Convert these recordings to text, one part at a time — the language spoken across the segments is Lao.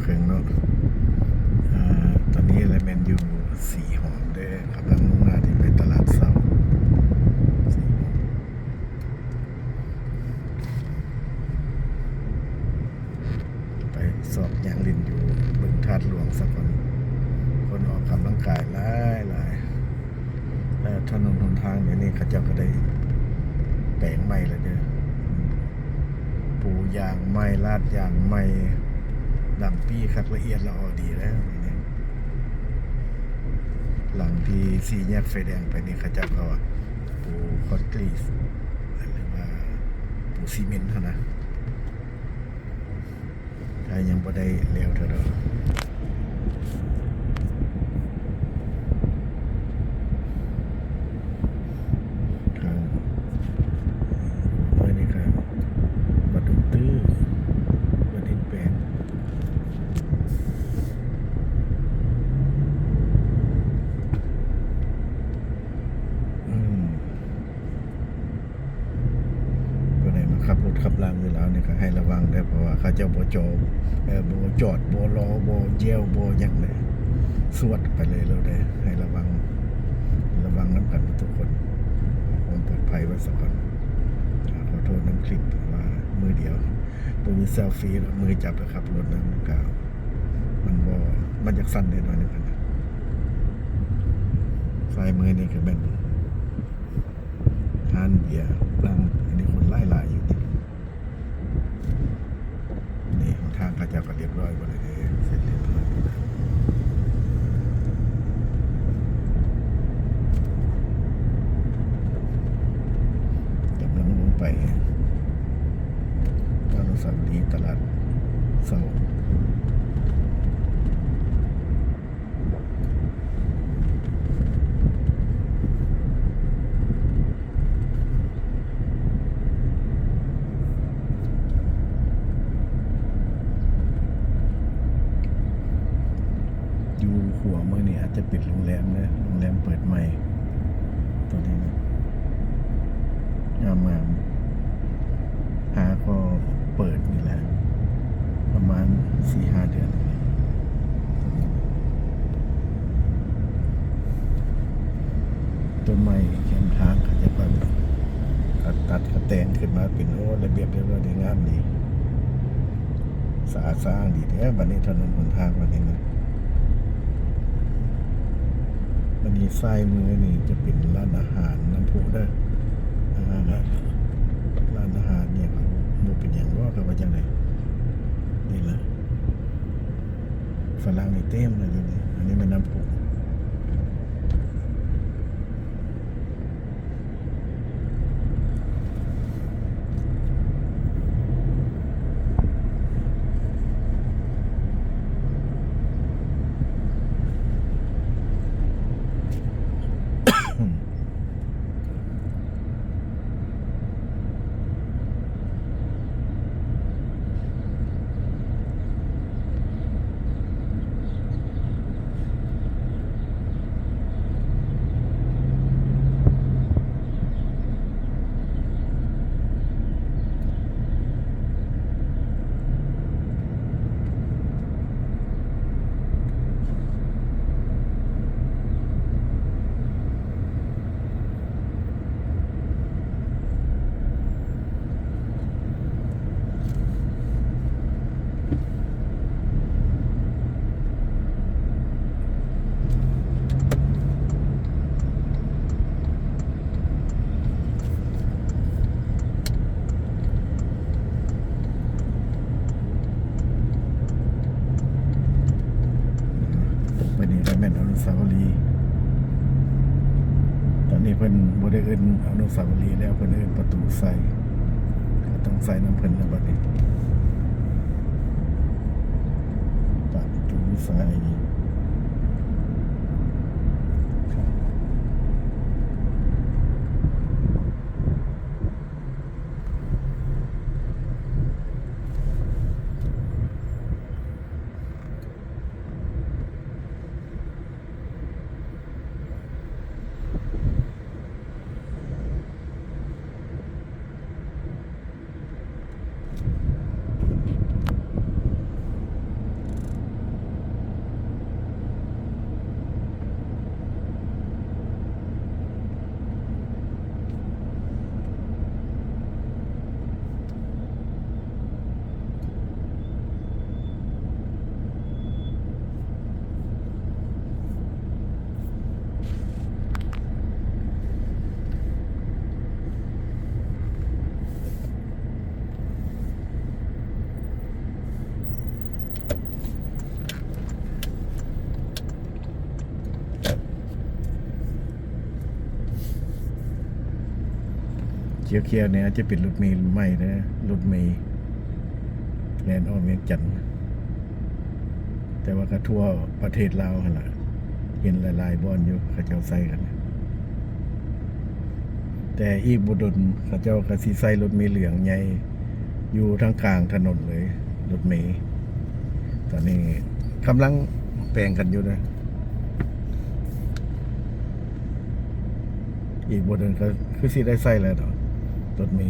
ເຄິ່ງເນາະ. ອາ ຕອນນີ້ລະແມ່ນຢູ່ສີຫອມເດີ້ ກຳລັງມຸ່ງໜ້າທີ່ໄປຕະຫຼາດເຊົ້າ ໄປຊອກຍ່າງຫຼິ້ນຢູ່ເບິ່ງທາດຫຼວງສາກ່ອນ. ຄົນອອກກຳລັງກາຍຫຼາຍໆ ແລະ ຖະໜົນຫົນທາງດຽວນີ້ເຂົາເຈົ້າກໍໄດ້ແປງໃໝ່ແລ້ວເດີ້ ປູຢາງໃໝ່ ລາດຢາງໃໝ່ ດຳປີ້ຄັກ ລະອຽດລະອໍດີແລ້ວນີ້. ຫຼັງທີ່ສີ່ແຍກໄຟແດງໄປນີ້ ເຂົາເຈົ້າກໍປູຄອນກຣີດ ຫຼືວ່າປູຊີເມັນຫັ້ນນະ. ຖ້າຍັງບໍ່ໄດ້ແລ້ວເທື່ອດອກ ທາງ ເອີ ນີ້ກໍວັດດົງຕື້ ວັດດິນແປງ. ອືມ ຜູ້ໃດມາຂັບລົດຂັບລາຢູ່ລາວນີ້ກໍໃຫ້ລະວັງເດີ້ ເພາະວ່າເຂົາເຈົ້າບໍ່ຈອດ ເອີ ບໍ່ຈອດ ບໍ່ລໍ ບໍ່ແຍ່ວ ບໍ່ຫຍັງເດ້ ສວດໄປເລີຍໂລດເດ້. ໃຫ້ລະວັງ ລະວັງນຳກັນທຸກຄົນ ຄວາມປອດໄພໄວ້ສາກ່ອນ. ຂໍໂທດນຳຄລິບ ເພາະວ່າມືດຽວ ບໍ່ມີເຊວຟີດອກ ມືຈັບໄປຂັບລົດນັ້ນ ມັນກະ ມັນບໍ່ ມັນຢາກສັ່ນແດ່ໜ້ອຍໜຶ່ງຫັ້ນນະ. ຊ້າຍມືນີ້ກໍແມ່ນຮ້ານເບຍ ຮ້ານ ອັນນີ້ຄົນຫຼາຍໆຢູ່ນີ້. ນີ້ຫົນທາງເຂົາເຈົ້າກໍລຽບຮ້ອຍໝົດແລ້ວເດ້ ເສັດລຽບຮ້ອຍໝົດແລ້ວ. ກຳລັງລົງໄປອະນຸສາວະລີຕະຫຼາດເຊົ້າ. ຢູ່ຂວາມືນີ້ອາດຈະເປັນໂຮງແຮມເດີ ໂຮງແຮມເປີດໃໝ່ ຕົວນີ້ນະ ງາມໆ. ຫາກໍເປີດນີ້ແຫຼະ ປະມານສີ່ຫ້າເດືອນ. ຕົ້ນໄມ້ແຄມທາງເຂົາເຈົ້າກໍຕັດກໍແຕ່ງຂຶ້ນມາເປັນ ໂອ້ ລະບຽບຮຽບຮ້ອຍດີ ງາມດີ. ສະອາດສະອ້າງດີແທ້ບັດນີ້ ຖະໜົນຫົນທາງບັດນີ້ນະ. ບັດນີ້ຊ້າຍມືນີ້ຈະເປັນຮ້ານອາຫານນ້ຳພຸເດີ. ອາ ຮ້ານອາຫານນີ້ກໍບໍ່ເປັນຫຍັງບໍ່ ເຂົາວ່າຈັ່ງໃດ. ນີ້ລະ ຝຣັ່ງນີ້ເຕັມເລີຍຢູ່ນີ້. ອັນນີ້ແມ່ນນ້ຳພຸ. ຕໍ່ໄປນີ້ກໍແມ່ນອະນຸສາວະລີ. ຕອນນີ້ເພິ່ນບໍ່ໄດ້ເອີ້ນອະນຸສາວະລີແລ້ວ ເພິ່ນເອີ້ນປະຕູໄຊ. ກໍຕ້ອງໃສ່ນຳເພິ່ນແລ້ວບັດນີ້ ປະຕູໄຊ. ເ ຂຽວໆນີ້ອາດຈະເປັນລົດເມໃໝ່ເດີ ລົດເມແລ່ນອ້ອມວຽງຈັນ ແຕ່ວ່າກໍທົ່ວປະເທດລາວຫັ້ນລະ ເຫັນຫຼາຍໆບ່ອນຢູ່ ເຂົາເຈົ້າໃຊ້ກັນ. ແຕ່ອີກບໍ່ດົນເຂົາເຈົ້າກໍຊິໃຊ້ລົດເມເຫຼືອງໃຫຍ່ຢູ່ທາງກາງຖະໜົນເລີຍ ລົດເມ. ຕອນນີ້ກຳລັງແປງກັນຢູ່ເດີ. ອີກບໍ່ດົນກໍຄືຊິໄດ້ໃຊ້ແລ້ວດອກ ລົດເມ.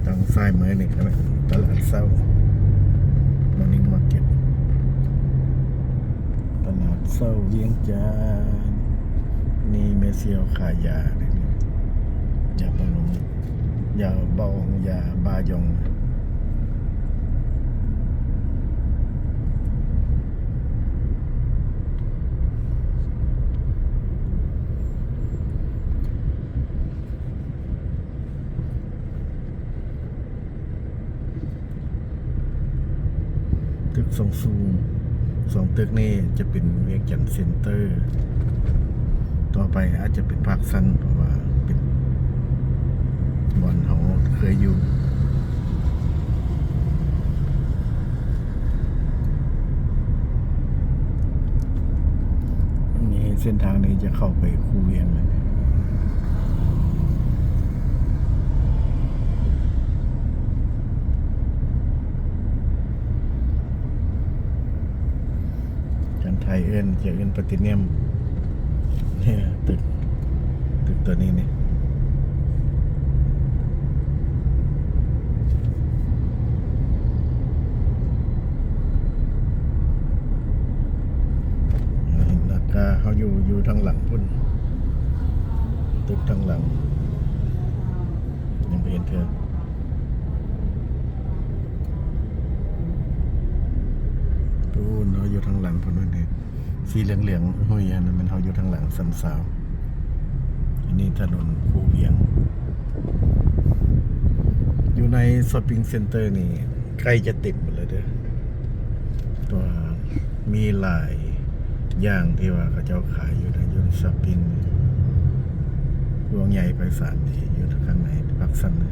ທາງຊ້າຍມືນີ້ກໍແມ່ນຕະຫຼາດເຊົ້າ Morning Market ຕະຫຼາດເຊົ້າວຽງຈັນ ມີແມ່ຊຽວຂາຍຢາເດ້ ຢາບາອອງ ຢາບາອອງ ຢາບາຢອງ. ຕຶກສອງສູງ ສອງຕຶກນີ້ຈະເປັນວຽງຈັນເຊັນເຕີ ຕໍ່ໄປອາດຈະເປັນພາກຊັນ ເພາະວ່າເປັນບ່ອນເຮົາເຄີຍຢູ່. ນີ້ເສັ້ນທາງນີ້ຈະເຂົ້າໄປຄູວຽງ. ທາງໄທເອີ້ນ ຈະເອີ້ນປາຕີນຽມ ຕຶກ ຕຶກຕົວນີ້ນີ້ ເຫັນນາກາເຮົາຢູ່ ຢູ່ທາງຫຼັງພຸ້ນ ຕຶກທາງຫຼັງ ຍັງບໍ່ເຫັນເທື່ອ. ປູ້ນ ເຮົາຢູ່ທາງຫຼັງພຸ້ນເດ້ ສີເຫຼືອງໆ ຫຸ້ຍ ອັນນັ້ນແມ່ນເຮົາຢູ່ທາງຫຼັງຊັ້ນຊາວ. ອັນນີ້ຖະໜົນຄູວຽງ ຢູ່ໃນຊັອບປິງເຊັນເຕີນີ້ ໃກ້ຈະເຕັມໝົດແລ້ວເດີ ແຕ່ວ່າມີຫຼາຍຢ່າງທີ່ວ່າເຂົາເຈົ້າຂາຍຢູ່ໃນ ຢູ່ໃນຊັອບປິງ ກວ້າງໃຫຍ່ໄພສານດີ ຢູ່ຂ້າງໃນພາກຊັ້ນນະ.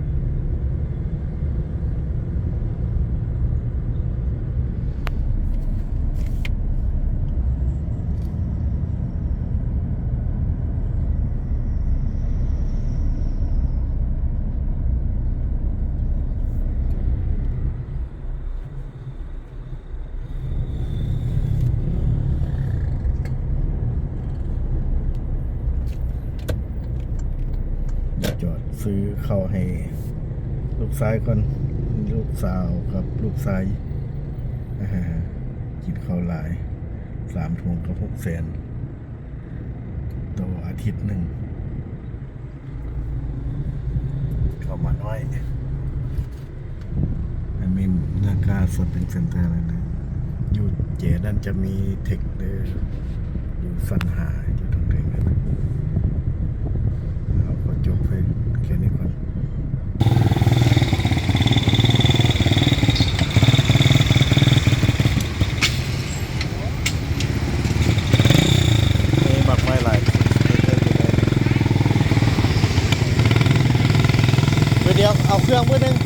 ຈອດຊື້ເຂົ້າໃຫ້ລູກຊາຍກ່ອນ ລູກສາວກັບລູກຊາຍ ອາ ກິນເຂົ້າຫຼາຍ ສາມຖົງກໍຫົກແສນ ຕໍ່ອາທິດໜຶ່ງ. ເຂົ້າມານ້ອຍ ອັນນີ້ນາກາຊັອບປິງເຊັນເຕີນັ້ນນະ ຢູ່ເຈນັ້ນຈະມີເທັກເດີ ຢູ່ຊັ້ນຫ້າ ຢູ່ທາງເທິງນັ້ນນະ. ເຮົາຂໍຈົບໄປແຄ່ນີ້ກ່ອນ. ມີໝາກໄມ້ຫຼາຍ ເດີ ດຽວເອົາເຄື່ອງມື້ໜຶ່ງ.